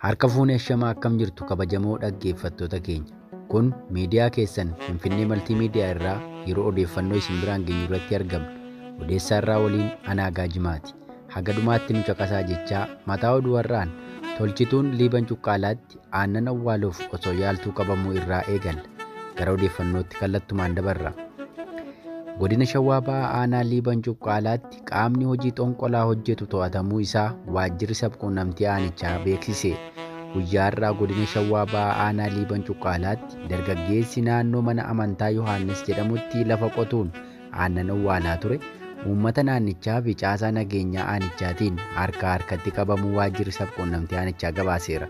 Harka fuunee shamaa akkam jirtu kabajamoo dhaggeeffattoota keenya. Kun miidiyaa keessan Finfinnee Maltiimiidiyaa irraa yeroo odeeffannoo isin biraan geenyu irratti argamna. Odeessaa irraa waliin Anaa Gaajimaati. Haga dhumaatti nu caqasaa jechaa mataa oduu har'aan tolchituun Liiban Cuqqaalaatti aannan awwaaluuf osoo yaaltuu qabamuu irraa eegalla. Gara odeeffannootti kallattumaan dabarra. Godina Shawaa Bahaa Aanaa Liiban Cuqqaalaatti qaamni hojii xonqolaa hojjetu to'atamuu isaa waajjirri sabquunnamtii aanichaa beeksise. Guyyaa har'aa godina Shawaa Bahaa Aanaa Liiban Cuqqaalaatti dargaggeessi naannoo mana amantaa Yohaannis jedhamutti lafa qotuun aannan awwaalaa ture uummata naannichaa fi caasaa nageenyaa aanichaatiin harka harkatti qabamuu waajjirri sabquunnamtii aanichaa gabaaseera.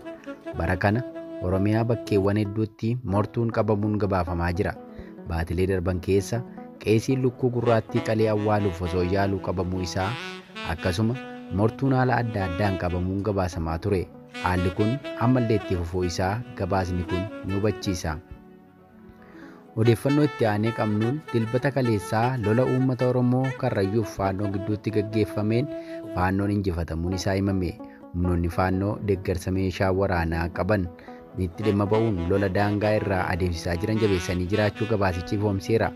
Bara kana Oromiyaa bakkeewwan hedduutti mortuun qabamuun gabaafamaa jira. Baatilee darban keessa qeesiin lukkuu gurraattii qalee awwaaluuf osoo yaaluu qabamuu isaa akkasuma mortuun haala adda addaan qabamuun gabaasamaa ture. Haalli kun ammallee itti fufuu isaa gabaasni kun ni hubachiisa. Odeeffannoo itti aanee qabnuun dilbata kaleessaa lola uummata Oromoo Karrayyuuf Faannoo gidduutti gaggeeffameen Faannoon injifatamuun isaa himame. Humnoonni Faannoo deeggarsa meeshaa waraanaa qaban itti dhimma ba'uun lola daangaa irraa adeemsisaa jiran jabeessanii jiraachuu gabaasichi ifoomseera.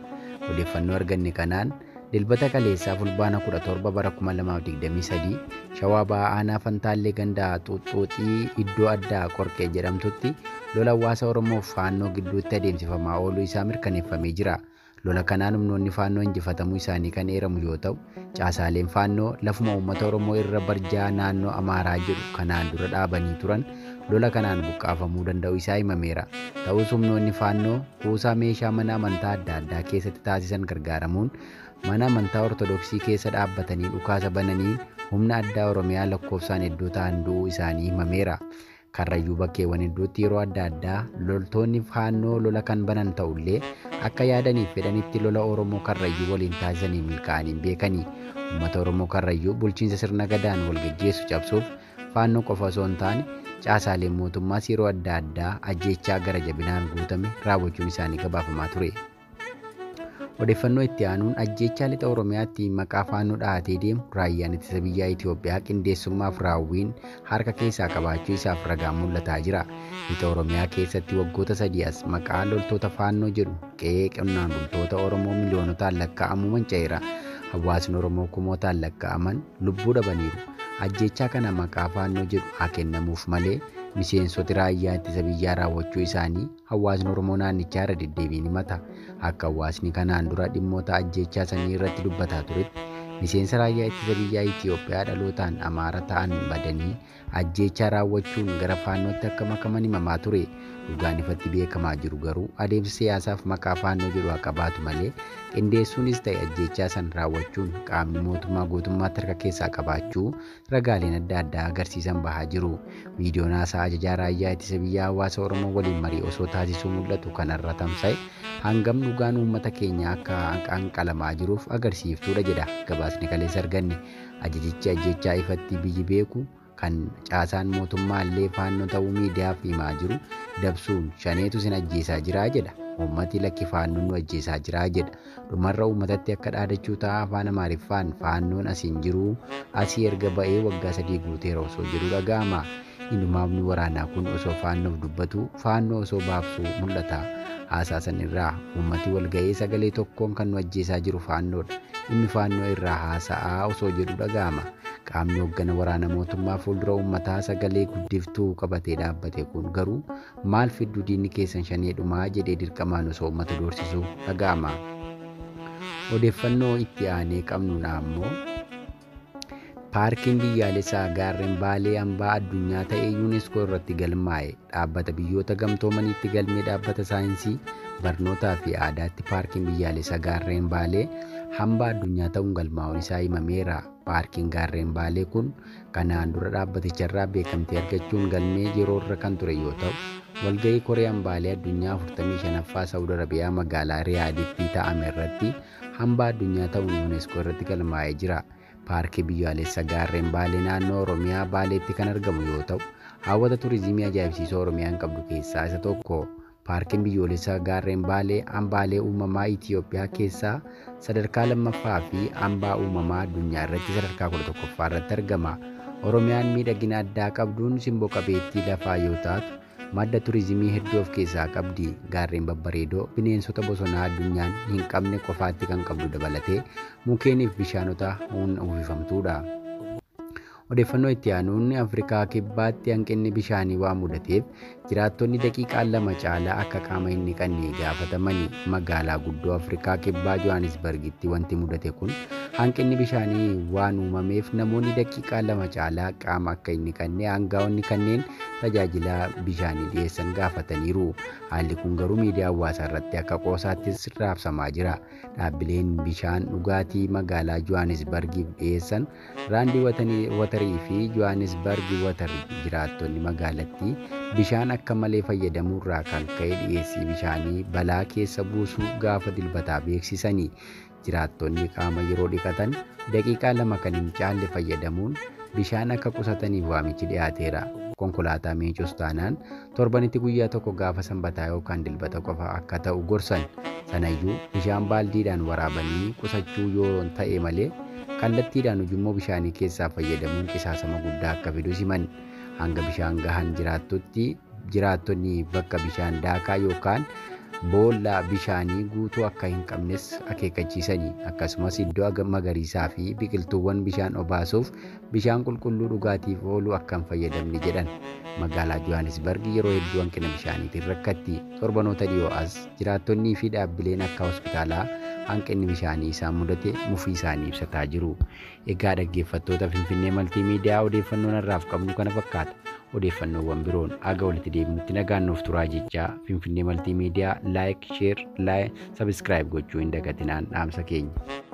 Odeeffannoo arganne kanaan dilbata kaleessaa fulbaana 17 bara 2023 Shawaa Bahaa Aanaa Fantaallee Gandaa Xuuxxuuxii iddoo addaa Qorqee jedhamtutti lola hawaasa Oromoo Faannoo gidduutti adeemsifamaa ooluu isaa mirkaneeffamee jira. Lola kanaan humnoonni Faannoo injifatamuu isaanii kan eeramu yoo ta'u, caasaaleen Faannoo lafuma uummata Oromoo irra barjaa naannoo Amaaraa jedhu kanaan dura dhaabanii turan lola kanaan buqqaafamuu danda'u isaa himameera. Ta'us humnoonni Faannoo kuusaa meeshaa mana amantaa adda addaa keessatti taasisan gargaaramuun mana amantaa Ortodoksii keessa dhaabbatanii dhukaasa bananii humna addaa Oromiyaa lakkoofsaan hedduu ta'an du'uu isaanii himameera. Karrayyuu bakkeewwan hedduutti yeroo adda addaa loltoonni Faannoo lola kan banan ta'ullee akka yaadaniif fedhanitti lola Oromoo Karrayyuu waliin taasisanii milkaa'anii hin beekani. Uummata Oromoo Karrayyuu bulchiinsa sirna gadaan wal geggeessu cabsuuf Faannoo qofa osoo hin taane caasaaleen mootummaas yeroo adda addaa ajjeechaa gara jabinaan guutame raawwachuun isaanii gabaafamaa ture. Odeeffannoo itti aanuun ajjeechaa lixa Oromiyaatti maqaa Faannoo dhahatee deemu raayyaan ittisa biyyaa Itoophiyaa qindeessummaaf raawwiin harka keessaa qabaachuu isaaf ragaan mul'ataa jira. Lixa Oromiyaa keessatti waggoota sadii as maqaa loltoota Faannoo jedhu qe'ee qonnaan bultoota Oromoo miliyoonotaan lakkaa'amu manca'eera. Hawaasni Oromoo kumootaan lakkaa'aman lubbuu dhabaniiru. Ajjeechaa kana maqaa Faannoo jedhu haa kennamuuf malee miseensoti raayyaa ittisa biyyaa raawwachuu isaanii hawaasni Oromoo naannichaa irra deddeebiin himata. Akka hawaasni kanaan dura dhimmoota ajjeechaa sanii irratti dubbataa turetti miseensa raayyaa ittisa biyyaa Itoophiyaa dhalootaan Amaara ta'an badanii ajjeechaa raawwachuun gara Faannootti akka makaman himamaa ture. Dhugaan ifatti beekamaa jiru garuu adeemsa siyaasaaf maqaa Faannoo jedhu haa qabaatu malee qindeessuunis ta'e ajjeechaa san raawwachuun qaamni mootummaa guutummaatti harka keessaa qabaachuu ragaaleen adda addaa agarsiisan bahaa jiru. Viidiyoon haasaa ajajaa raayyaa ittisa biyyaa hawaasa Oromoo waliin marii osoo taasisuu mul'atu kanarra tamsa'e hangam dhugaan uummata keenya akka hanqalamaa jiruuf agarsiiftuudha jedha gabaasni kaleessa arganne. Ajajichi ajjeechaa ifatti biyyi beeku kan caasaan mootummaa illee Faannoo ta'uu miidiyaaf himaa jiru dabsuun shaneetu sin ajjeesaa jiraa jedha. Uummati lakki Faannoon nu ajjeesaa jiraa jedha. Dhumarra uummatatti akka dhaadachuu ta'a afaan Amaariffaan Faannoon asiin jiruu asii erga ba'ee waggaa 3 guuteera osoo jedhu dhaga'ama. Inumaafni waraanaa kun osoo Faannoof dubbatu Faannoo osoo baabsuu mul'ata. Haasaa san irraa uummati wal ga'ee sagalee tokkoon kan nu ajjeesaa jiru Faannoodha. Dhimmi Faannoo irraa haasa'aa osoo jedhu dhaga'ama. Qaamni hoggana waraana mootummaa fuuldura uummataa sagalee guddiftuu qabatee dhaabbate kun garuu maal fidduu diinni keessan shaneedhumaa jedhee dirqamaan osoo uummata doorsisuu dhaga'ama. Odeeffannoo itti aanee qabnuun ammoo paarkiin biyyaalessaa gaarreen Baalee hambaa addunyaa ta'ee UNESCO irratti galmaa'e. Dhaabbata biyyoota gamtoomaniitti galmee dhaabbata saayinsii barnootaa fi aadaatti paarkiin biyyaalessaa gaarreen Baalee hambaa addunyaa ta'uun galmaa'uun isaa himameera. Paarkiin gaarreen Baalee kun kanaan dura dhaabbaticharraa beekamtii argachuun galmee yeroo irra kan ture yoo ta'u, walga'ii Koree hambaalee addunyaa 45ffaa Saawud Arabiyaa magaalaa Riyaaditti taa'ame irratti hambaa addunyaa ta'uun UNESCO irratti galmaa'ee jira. Paarkii biyyaalessaa gaarreen Baalee naannoo Oromiyaa Baaleetti kan argamu yoo ta'u, hawwata turizimii ajaa'ibsiisoo Oromiyaan qabdu keessaa isa tokko. Paarkiin biyyoolessaa gaarreen Baalee hambaalee uumamaa Itoophiyaa keessaa sadarkaa 2ffaa fi hambaa uumamaa addunyaa irratti sadarkaa 11ffaa irratti argama. Oromiyaan miidhagina addaa qabduun simboo qabeettii lafaa yoo taatu, madda turizimii hedduu of keessaa qabdi. Gaarreen babbareedoo, bineensota bosonaa addunyaan hin qabne qofaatti kan qabdu dabalatee mukeeniif bishaanota uwwifamtuudha. Odeeffannoo itti aanuun, Afrikaa Kibbaatti hanqinni bishaanii waan mudateef jiraattonni daqiiqaa 2 caalaa akka qaama hin dhiqanne gaafatamani. Magaalaa guddoo Afrikaa Kibbaa Johannesburgitti wanti mudate kun hanqinni bishaanii waan uumameef namoonni daqiiqaa 2 caalaa qaama akka hin dhiqanne aangaa'onni kanneen tajaajila bishaanii dhiyeessan gaafataniiru. Haalli kun garuu miidiyaa hawaasaa irratti akka qoosaattis raabsamaa jira. Dhaabbileen bishaan dhugaatii magaalaa Johannesburgiif dhiyeessan Raandii Watarii fi Johannesburg Water jiraattonni magaalattii bishaan akka malee fayyadamuurraa kan ka'e dhiyeessii bishaanii balaa keessa buusuu gaafa Dilbataa beeksisanii. Jiraattonni qaama yeroo dhiqatan daqiiqaa 2 kan hin caalle fayyadamuun bishaan akka qusataniif waamichi dhiyaateera. Konkolaataa miicuus taanaan torbanitti guyyaa tokko gaafa Sanbataa yookaan Dilbata qofa akka ta'u gorsan. Sanayyuu bishaan baaldiidhaan waraabanii qusachuu yoo ta'e malee kallattiidhaan ujummoo bishaanii keessaa fayyadamuun qisaasama guddaa akka fidu himan. Hanga bishaan gahan jiraattutti jiraattonni bakka bishaan daakaa yookaan boolla bishaanii guutuu akka hin qabnes akeekkachiisanii, akkasumas iddoo magariisaa fi biqiltuuwwan bishaan obaasuuf bishaan qulqulluu dhugaatiif oolu akka hin fayyadamne jedhan. Magaalaa Johannesburg yeroo hedduu hanqina bishaaniitiin rakkatti. Torbanoota dhiyoo as jiraattonnii fi dhaabbileen akka hospitaalaa hanqinni bishaanii isaan mudate mufii isaanii ibsataa jiru. Egaa dhaggeeffattoota Finfinnee Maltiimiidiyaa, odeeffannoon har'aaf qabnu kana fakkaata. Odeeffannoowwan biroon aga walitti deebinutti nagaan nuuf turaa jechaa, Finfinnee Maltiimiidiyaa like, share, subscribe gochuu hin dagatinaan dhaamsa keenya.